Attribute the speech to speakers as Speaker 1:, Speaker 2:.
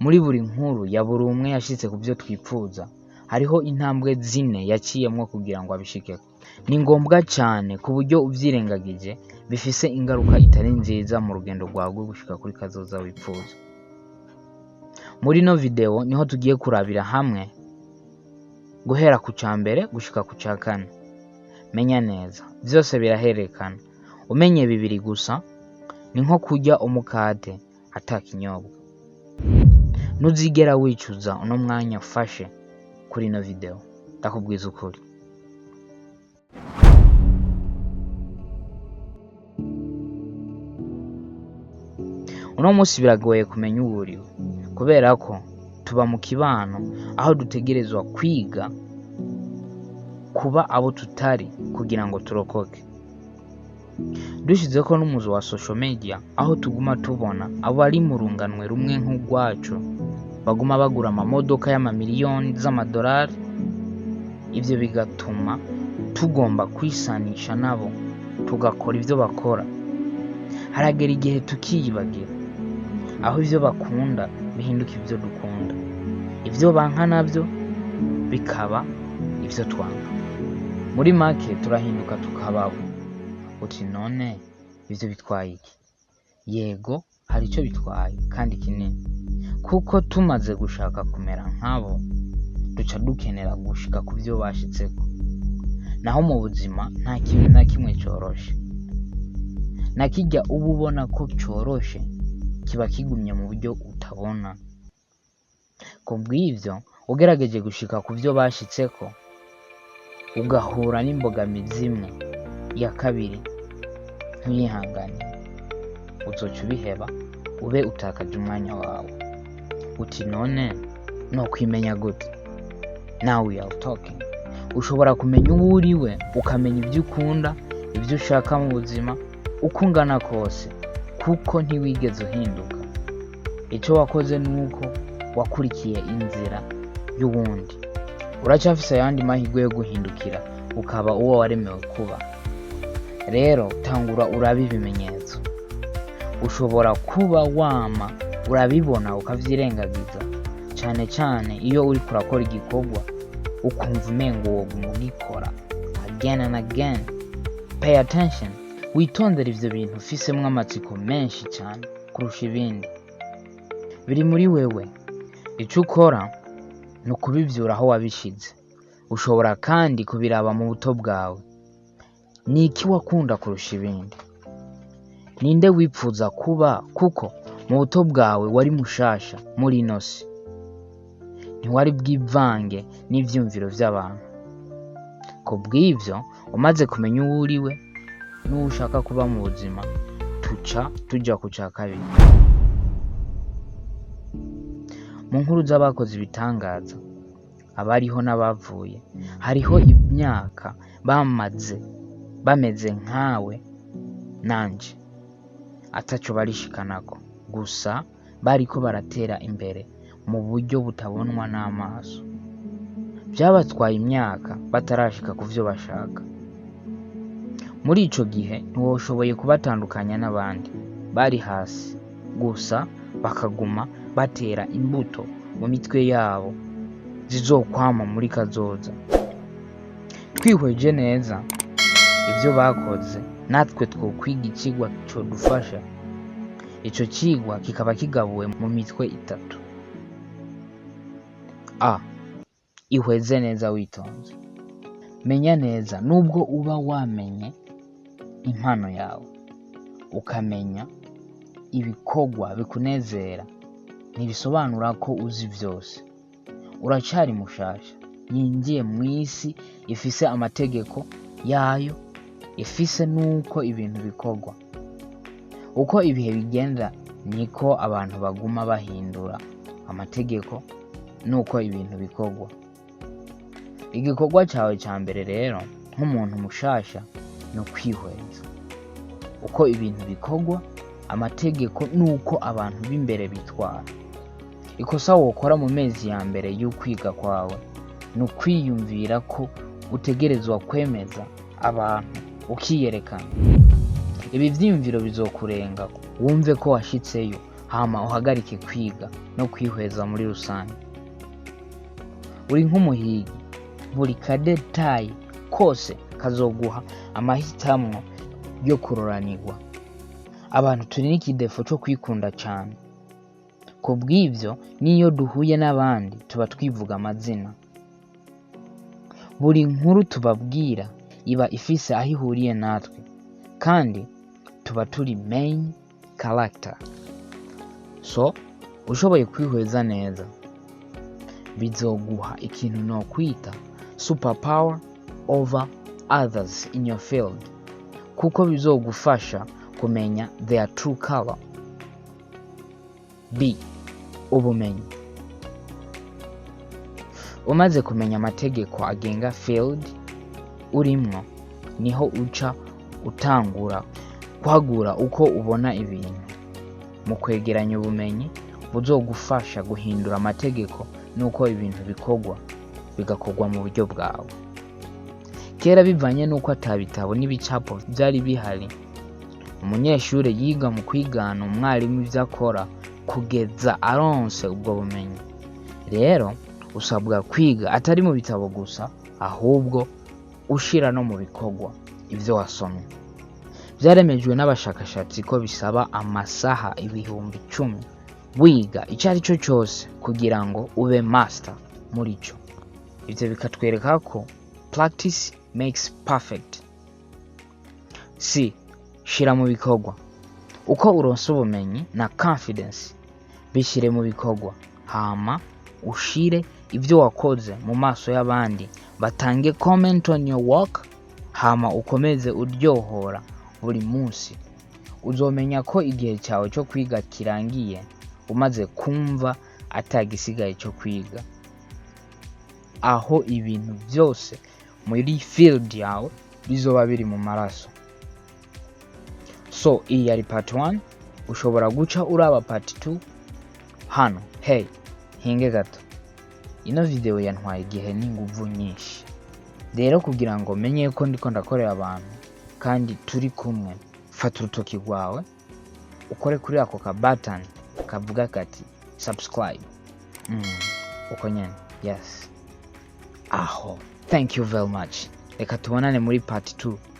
Speaker 1: Muri buri nkuru ya buri umwe yashitse ku byo twipfuza, hariho intambwe zine yaciyemwo kugira ngo abishikeko. Ni ngombwa cyane ku buryo uvyirengagije bifise ingaruka itari nziza mu rugendo rwawe rwo gushika kuri kazoza wipfuza. Muri ino video niho tugiye kurabira hamwe guhera ku ca mbere gushika ku ca kane. Menya neza, vyose birahererekana. Umenye bibiri gusa ni nko kurya umukate ata kinyobwa. Ntuzigera wicuza uno mwanya ufashe kuri ino video, ndakubwiza ukuri. Uno munsi biragoye kumenya uwo uriwe kubera ko tuba mu kibano aho dutegerezwa kwiga kuba abo tutari kugira ngo turokoke. Dushizeko n'umuzo wa social media aho tuguma tubona abari mu runganwe rumwe nk'urwacu baguma bagura amamodoka y'amamiliyoni z'amadolari, ivyo bigatuma tugomba kwisanisha nabo tugakora ivyo bakora. Haragera igihe tukiyibagira aho ivyo bakunda bihinduka ivyo dukunda, ivyo banka navyo bikaba ivyo twanka. Muri make turahinduka tukababo. Uti none ivyo bitwaye iki? Yego, hari ico bitwaye kandi kinini, kuko tumaze gushaka kumera nkabo duca dukenera gushika ku vyo bashitseko. Naho mu buzima nta kintu na kimwe coroshe. Na kirya uba ubona ko coroshe kiba kigumye mu buryo utabona. Kubw'ivyo ugerageje gushika ku vyo bashitseko ugahura n'imbogamizi imwe, iya kabiri ntuyihanganire, uzoca ubiheba ube utakaje umwanya wawe. Uti none nokwimenya gute? Now we are talking. Ushobora kumenya uwo uriwe, ukamenya ivyo ukunda, ivyo ushaka mu buzima, uko ungana kose, kuko ntiwigeze uhinduka. Ico wakoze nuko wakurikiye inzira y'uwundi. Uracafise ayandi mahirwe yo guhindukira ukaba uwo waremewe kuba. Rero tangura urabe ibimenyetso. Ushobora kuba wama urabibona ukavyirengagiza, cane cane iyo uriko urakora igikorwa ukumva umengo woguma ugikora again and again. Pay attention, witondere ivyo bintu ufisemwo amatsiko menshi cane kurusha ibindi. Biri muri wewe. Ico ukora ni ukubivyura aho wabishize. Ushobora kandi kubiraba mu buto bwawe. Ni iki wakunda kurusha ibindi? Ninde wipfuza kuba kuko mu buto bwawe wari mushasha muri ino si? Ntiwari bwivange n'ivyiyumviro vy'abantu. Kubw'ivyo umaze kumenya uwo uriwe n'uwo ushaka kuba mu buzima, tuca tuja ku ca kabiri. Mu nkuru z'abakoze ibitangaza, abariho n'abavuye, hariho imyaka bamaze bameze nkawe nanje ataco barishikanako, gusa bariko baratera imbere mu buryo butabonwa n'amaso. Vyabatwaye imyaka batarashika kuvyo bashaka. Muri ico gihe ntiwoshoboye kubatandukanya n'abandi bari hasi, gusa bakaguma batera imbuto mu mitwe yabo zizokwama muri kazoza. Twihweje neza ivyo bakoze, natwe twokwiga icigwa codufasha. Ico cigwa kikaba kigabuwe mu mitwe itatu. A. Ihweze neza witonze. Menya neza nubwo uba wamenye impano yawe, ukamenya ibikorwa bikunezera, ntibisobanura ko uzi vyose. Uracari mushasha yinjiye mw'isi ifise amategeko yayo, ifise n'uko ibintu bikorwa. Uko ibihe bigenda niko abantu baguma bahindura amategeko n'uko ibintu bikorwa. Igikorwa cawe ca mbere rero nk'umuntu mushasha ni ukwihweza uko ibintu bikorwa, amategeko n'uko abantu b'imbere bitwara. Ikosa wokora mu mezi ya mbere y'ukwiga kwawe ni ukwiyumvira ko utegerezwa kwemeza abantu ukiyerekana. Ibi vyiyumviro bizokurenga wumve ko washitseyo, Hama uhagarike kwiga no kwihweza muri rusange. Uri nk'umuhigi, buri ka détail kose kazoguha amahitamwo yo kuroranirwa. Abantu turi n'iki défaut co kwikunda cane. Kubw'ivyo, n'iyo duhuye n'abandi tuba twivuga amazina. Buri nkuru tubabwira iba ifise aho ihuriye natwe, kandi tuba turi main character. So ushoboye kwihweza neza, bizoguha ikintu nokwita super power over others in your field, kuko bizogufasha kumenya their true color. B, ubumenyi. Umaze kumenya amategeko agenga field urimwo, niho uca utangura kwagura uko ubona ibintu mu kwegeranya ubumenyi buzogufasha guhindura amategeko n'uko ibintu bikorwa, bigakorwa mu buryo bwawe. Kera, bivanye n'uko ata bitabo n'ibicapo vyari bihari, umunyeshure yiga mu kwigana umwarimu ivyo akora kugeza aronse ubwo bumenyi. Rero usabwa kwiga atari mu bitabo gusa, ahubwo ushira no mu bikorwa ivyo wasomye. Vyaremejwe n'abashakashatsi ko bisaba amasaha 10,000 wiga ico ari cyo cyose kugira ngo ube master muri cyo. Ivyo bikatwereka ko practice makes perfect. C, shira mu bikorwa. Uko uronse ubumenyi na confidence, bishyire mu bikorwa, hama ushire ibyo wakoze mu maso y'abandi, batange comment on your work, hama ukomeze uryohora buri munsi. Uzomenya ko igihe cyawe cyo kwiga kirangiye umaze kumva atagisigaye cyo kwiga, aho ibintu byose muri field yawe bizoba biri mu maraso. So iyi yari part 1. Ushobora guca uraba part 2 hano. Hey, hinge gato, ino video yantwaye igihe n'inguvu nyinshi. Rero kugira ngo menye ko ndiko ndakorera abantu kandi turi kumwe, fata urutoki rwawe ukore kuri ako ka button kavuga kati "subscribe". Uko nyene, yes, aho. Thank you very much. Reka tubonane muri part 2.